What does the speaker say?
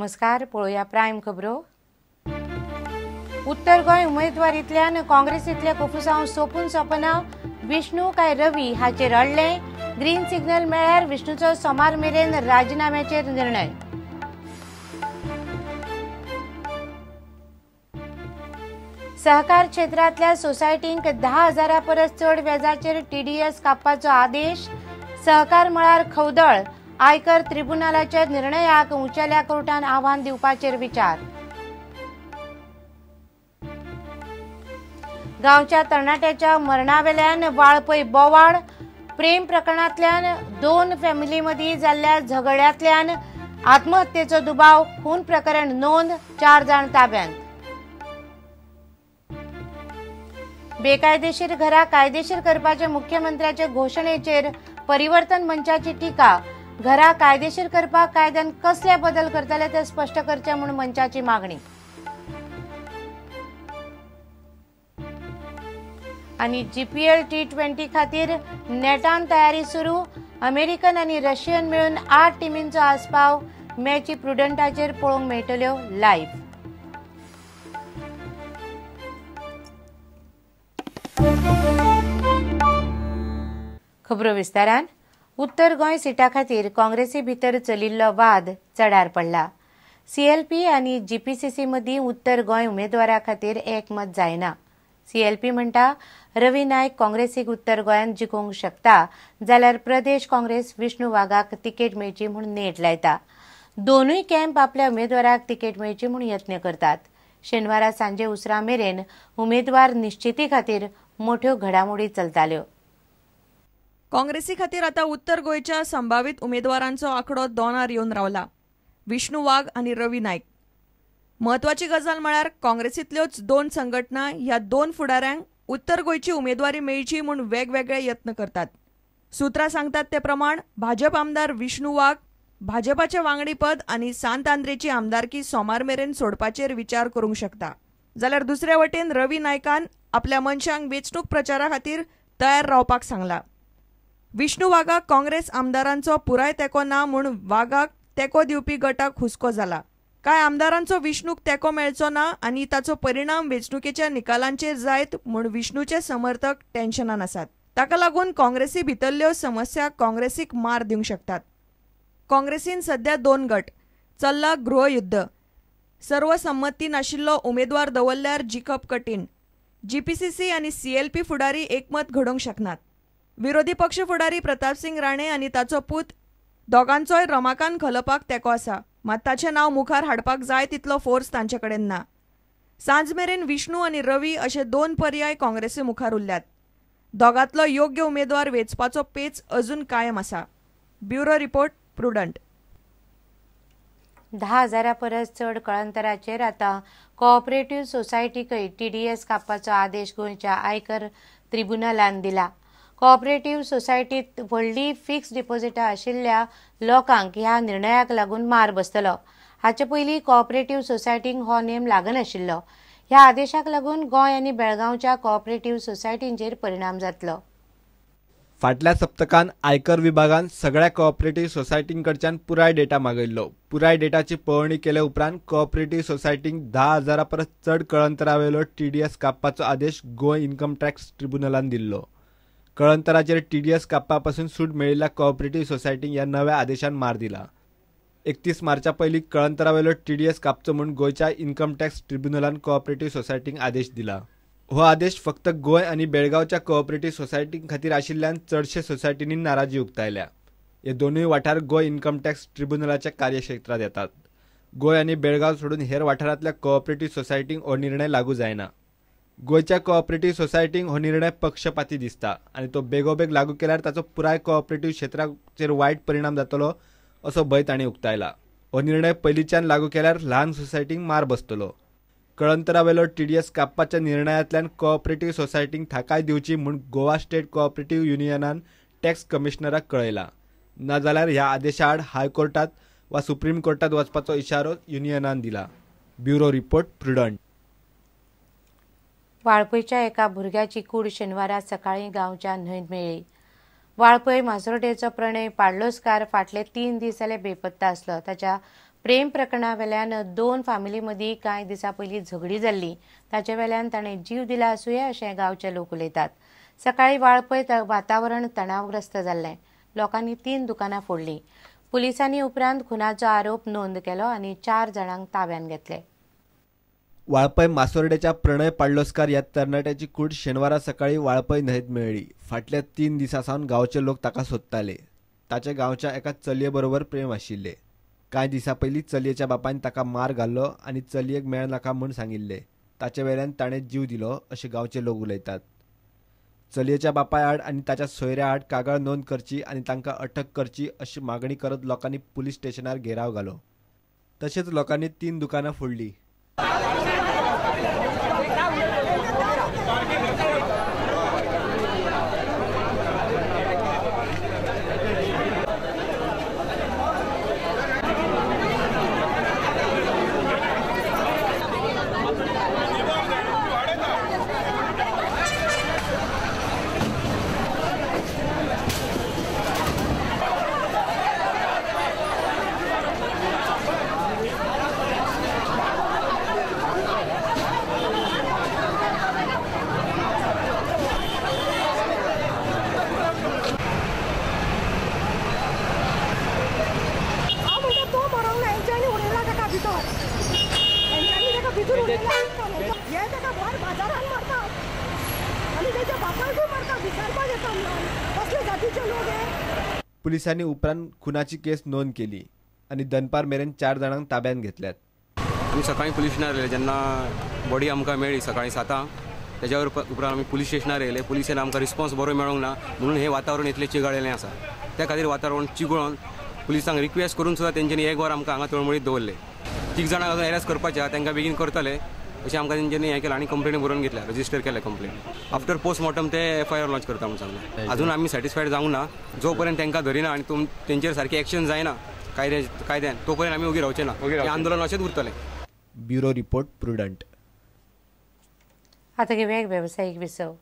नमस्कार, पळोवया प्रायम खबरो. उत्तर गोंय उमेदवारींतल्यान काँग्रेसींतले कोफुसांव सोंपून सोंपना विष्णू काय रवी हाचेर अडलें. ग्रीन सिग्नल मेळ्ळ्यार विष्णूचो सोमार मेरेन राजिनाम्याचेर निर्णय. सहकार क्षेत्रांतल्या सोसायटींक 10,000 परस चड व्याजाचेर टीडीएस कापपाचो आदेश. सहकार मळार खवदळ. आयकर त्रिब्युनलाच्या निर्णयाक उंचेल्या कोर्टान आव्हान दिवपाचेर विचार. गांवच्या तरणाट्याच्या मरणावेल्यान वाळपय बोवाळ. प्रेम प्रकरणांतल्यान 2 फॅमिली मदीं जाल्ल्या झगड्यांतल्यान आत्महत्येचो दुबाव. खून प्रकरण नोंद, 4 जाण ताब्यांत. बेकायदेशीर घरां कायदेशीर करपाचे मुख्यमंत्र्याचे घोशणेचेर परिवर्तन मंचाची टिका. घरां कायदेशीर करपाक कायद्यान कसले बदल करतले ते स्पश्ट करचे म्हूण मंचाची मागणी. आनी जीपीएल T20 खातीर नेटान तयारी सुरू. अमेरिकन आनी रशियन मेळून 8 टिमींचो आस्पाव. मॅची प्रुडंटाचेर पळोवंक मेळटल्यो लायव्ह. खबरो विस्तारान. उत्तर गोंय सिटा खातीर काँग्रेसी भितर चलिल्लो वाद चडार पडला. सीएलपी आनी जीपीसीसी मदीं उत्तर गोंय उमेदवारा खातीर एकमत जायना. सीएलपी म्हणटा रवी नायक काँग्रेसीक उत्तर गोंयांत जिखोवंक शकता, जाल्यार प्रदेश काँग्रेस विष्णू वाघाक तिकेट मेळची म्हूण नेट लायता. दोनूय कॅम्प आपल्या उमेदवाराक तिकेट मेळची म्हूण यत्न करतात. शेनवारा सांजे उसरां मेरेन उमेदवार निश्चिती खातीर मोठ्यो घडामोडी चलताल्यो. काँग्रेसी खातीर आतां उत्तर गोंयच्या संभावीत उमेदवारांचो आंकडो 2 येवन रावला. विष्णू वाघ आनी रवी नायक. म्हत्वाची गजाल म्हळ्यार काँग्रेसींतल्योच 2 संघटना ह्या 2 फुडाऱ्यांक उत्तर गोंयची उमेदवारी मेळची म्हूण वेगवेगळे यत्न करतात. सुत्रां सांगतात ते प्रमाण भाजप आमदार विष्णू वाघ भाजपाचे वांगडीपद आनी सांत आंद्रेची आमदारकी सोमार मेरेन सोडपाचेर विचार करूंक शकता. जाल्यार दुसरे वटेन रवी नायकान आपल्या मनशांक वेंचणूक प्रचारा खातीर तयार रावपाक सांगला. विष्णू वाघाक काँग्रेस आमदारांचो पुराय तेंको ना म्हूण वाघाक तेंको दिवपी गटाक हुस्को जाला. कांय आमदारांचो विष्णूक तेंको मेळचो ना आनी ताचो परिणाम वेंचणुकेच्या निकालांचेर जायत म्हूण विष्णूचे समर्थक टेन्शनान आसात. ताका लागून काँग्रेसी भितरल्यो समस्या काँग्रेसीक मार दिवंक शकतात. काँग्रेसीन सध्या 2 गट चल्ला गृहयुद्ध. सर्वसंमती नाशिल्लो उमेदवार दवरल्यार जिखप कठीण. जीपीसीसी आनी सीएलपी फुडारी एकमत घडोवंक शकनात. विरोधी पक्ष फुडारी प्रतापसिंग राणे आनी ताचो पूत दोगांचोय रमाकांत खलपाक तेंको आसा, मात ताचें नांव मुखार हाडपाक जाय तितलो फोर्स तांचे कडेन ना. सांज मेरेन विष्णू आनी रवी अशे 2 पर्याय काँग्रेसी मुखार उरल्यात. दोगांतलो योग्य उमेदवार वेंचपाचो पेच अजून कायम आसा. Bureau report, Prudent. 10,000 परस चड कळंतराचेर आतां कोऑपरेटिव्ह सोसायटीकय टीडीएस कापपाचो आदेश गोंयच्या आयकर त्रिब्युनलान दिला. कोऑपरेटिव्ह सोसायटीत व्हडली फिक्स डिपॉझिटां आशिल्ल्या लोकांक ह्या निर्णयाक लागून मार बसतलो. हाचे पयलीं कोऑपरेटिव्ह सोसायटींक हो नेम लागनाशिल्लो. ह्या आदेशाक लागून गोंय आनी बेळगांवच्या कोऑपरेटिव्ह सोसायटींचेर परिणाम जातलो. फाटल्या सप्तकान आयकर विभागान सगळ्या कोऑपरेटिव्ह सोसायटींकडच्यान पुराय डेटा मागयल्लो. पुराय डेटाची पळोवणी केले उपरांत कोऑपरेटिव्ह सोसायटींक 10,000 परस चड कळंतरावेलो टीडीएस कापपाचो आदेश गोंय इन्कम टॅक्स ट्रिब्युनलान दिल्लो. कळंतराचेर टीडीएस कापपा पासून सूट मेळिल्ल्या कोऑपरेटिव्ह सोसायटींक ह्या नव्या आदेशान मार दिला. 31 मार्चा पयलीं कळंतरावेलो टीडीएस कापचो म्हूण गोंयच्या इन्कम टॅक्स ट्रिब्युनलान कोऑपरेटिव्ह सोसायटींक आदेश दिला. हो आदेश फक्त गोंय आनी बेळगांवच्या कोऑपरेटिव्ह सोसायटीं खातीर आशिल्ल्यान चडशे सोसायटींनी नाराजी उक्तायल्या. हे दोनूय वाठार गोंय इन्कम टॅक्स ट्रिब्युनलाच्या कार्यक्षेत्रांत येतात. गोंय आनी बेळगांव सोडून हेर वाठारांतल्या कोऑपरेटिव्ह सोसायटींक हो निर्णय लागू जायना. गोंयच्या कोऑपरेटिव्ह सोसायटींक हो निर्णय पक्षपाती दिसता आनी तो बेगोबेग लागू केल्यार ताचो पुराय कोऑपरेटिव्ह क्षेत्राचेर वायट परिणाम जातलो असो भंय तांणी उक्तायला. हो निर्णय पयलींच्यान लागू केल्यार ल्हान सोसायटींक मार बसतलो. कळंतरावेलो टीडीएस कापपाच्या निर्णयांतल्यान कोऑपरेटिव्ह सोसायटींक थाकाय दिवची म्हूण गोवा स्टेट कोऑपरेटिव्ह युनियनान टॅक्स कमिशनराक कळयला. नाजाल्यार ह्या आदेशा आड हायकोर्टात वा सुप्रीम कोर्टात वचपाचो इशारो युनियनान दिला. Bureau report, Prudent. वाळपयच्या एका भुरग्याची कूड शेनवारा सकाळीं गांवच्या न्हंयेंत मेळ्ळी. वाळपय माजोर्डेचो प्रणय पाडलोस्कार फाटले 3 दीस जाले बेपत्ता आसलो. ताच्या प्रेम प्रकरणा वेल्यान दोन फामिली मदीं कांय दिसां पयलीं झगडी जाल्ली. ताचे वेल्यान ताणें जीव दिला आसुये अशें गांवचे लोक उलयतात. सकाळीं वाळपय वातावरण तणावग्रस्त जाल्लें. लोकांनी 3 दुकानां फोडलीं. पुलिसांनी उपरांत खुनाचो आरोप नोंद केलो आनी 4 जाणांक ताब्यांत घेतले. वाळपय मासोर्डेच्या प्रणय पाडलोस्कार ह्या तरणाट्याची कूड शेनवारा सकाळी वाळपय न्हंयेत मेळ्ळी. फाटल्या 3 दिसां सावन गांवचे लोक ताका सोदताले. ताचे गांवच्या एका चलये बरोबर प्रेम आशिल्लें. कांय दिसां पयलीं चलयेच्या बापायन ताका मार घाल्लो आनी चलयेक मेळनाका म्हूण सांगिल्लें. ताचे वेल्यान ताणें जीव दिलो अशें गांवचे लोक उलयतात. चलयेच्या बापाय आड आनी ताच्या सोयऱ्या आड कागाळ नोंद करची आनी तांकां अटक करची अशी मागणी करत लोकांनी पुलीस स्टेशनार घेराव घालो. तशेंच लोकांनी 3 दुकानां फोडलीं. पुलिसांनी उपरांत खुनाची केस नोंद केली आनी दनपार मेरेन 4 जाणांक ताब्यांत घेतल्यात. आमी सकाळी पुलीस स्टेशनार येयले जेन्ना बॉडी आमकां मेळ्ळी सकाळी 7 त्याच्यावर उपरांत आमी पुलीस स्टेशनार येयले. पुलिसान आमकां रिस्पॉन्स बरो मेळोंक ना म्हणून हें वातावरण इतलें चिगाळिल्लें आसा. त्या खातीर वातावरण चिगळोन पुलिसांक रिक्वेस्ट करून सुद्दां तेंच्यांनी एक वर आमकां हांगा तळमळीत दवरले. 3 जाणांक अजून एरेस्ट करपाचें आहा, तांकां बेगीन करतले अशें आमकां तेंच्यांनी हें केलां आनी कंप्लेन बरोवन घेतल्या, रजिस्टर केल्या कंप्लेन. आफ्टर पोस्टमॉर्टम ते एफआयआर लॉन्च करता म्हणून सांगलें. अजून आमी सॅटिस्फायड जावंक ना. जो पर्यंत तांकां धरिना आनी तेंचेर सारकी एक्शन जायना कायद्यान तो पर्यंत आमी ओगी रावचे ना. हें आंदोलन अशेंच उरतलें. Bureau report, Prudent. आतां घेवया एक वेवसायीक विसव.